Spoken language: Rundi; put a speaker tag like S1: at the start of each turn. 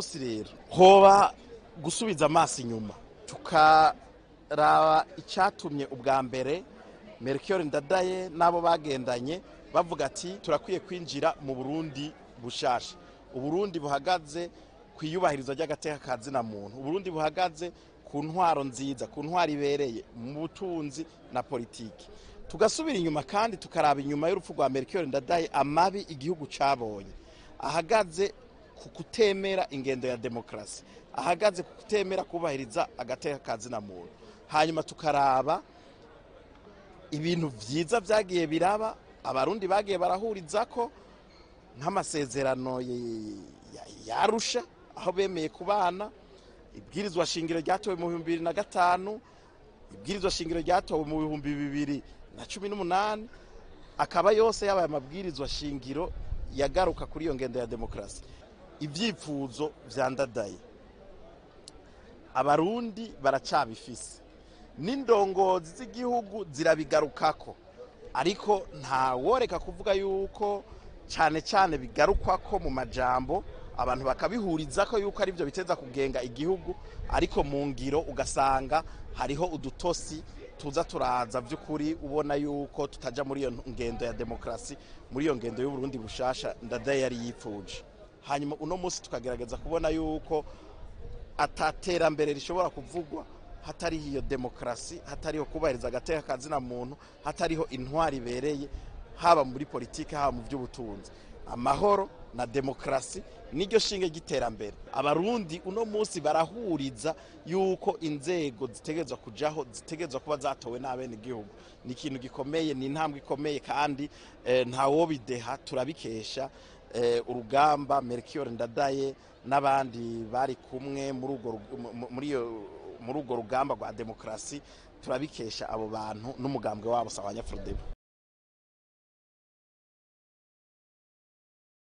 S1: Munsi rero hoba gusubiza amaso inyuma, tukaraba icyatumye ubwa mbere Melchior Ndadaye n'abo bagendanye bavuga ati turakwiye kwinjira mu Burundi bushasha, Uburundi buhagaze ku iyubahirizwa ry'agateka ka zina muntu, Uburundi buhagaze ku ntwaro nziza, ku ntwaro ibereye mu butunzi na politiki. Tugasubira inyuma kandi tukaraba inyuma y'urupfu rwa Melchior Ndadaye amabi igihugu cabonye, ahagaze ku kutemera ingendo ya demokarasi, ahagaze ku kutemera kubahiriza agateka ka zina muntu. Hanyuma tukaraba ibintu vyiza vyagiye biraba, Abarundi bagiye barahuriza ko nk'amasezerano yarusha aho bemeye kubana, ibwirizwa shingiro ryatowe mu 2005, ibwirizwa shingiro ryatowe mu 2018, akaba yose yabaye amabwirizwa shingiro yagaruka kuri iyo ngendo ya demokarasi. Ivyipfuzo vya Ndadaye Abarundi baracabifise, n'indongozi z'igihugu zirabigarukako, ariko ntaworeka kuvuga yuko cyane cyane bigarukwako mu majambo, abantu bakabihuriza ko yuko aribyo biteza kugenga igihugu, ariko mu ngiro ugasanga hariho udutosi tuza turaza by'ukuri ubona yuko tutaja muri iyo ngendo ya demokarasi, muri iyo ngendo y'Uburundi bushasha Ndadaye yari yipfuje. Hanyuma uno munsi tukagerageza kubona yuko ataterambere rishobora kuvugwa hatariho iyo demokarasi, hatariho kubahiriza agateka ka zina muntu, hatariho intwari ibereye, haba muri politiki, haba mu by'ubutunzi. Amahoro na demokarasi niryo shinge ry'iterambere. Abarundi uno munsi barahuriza yuko inzego zitegerezwa kujaho, zitegerezwa kuba zatowe n'abene igihugu. Ni ikintu gikomeye, ni intambwe ikomeye, kandi ntawobideha, turabikesha urugamba Melchior Ndadaye n'abandi bari kumwe muri urwo rugamba rwa demokarasi. Turabikesha abo bantu n'umugambwe wabo Sawanya Frodebu.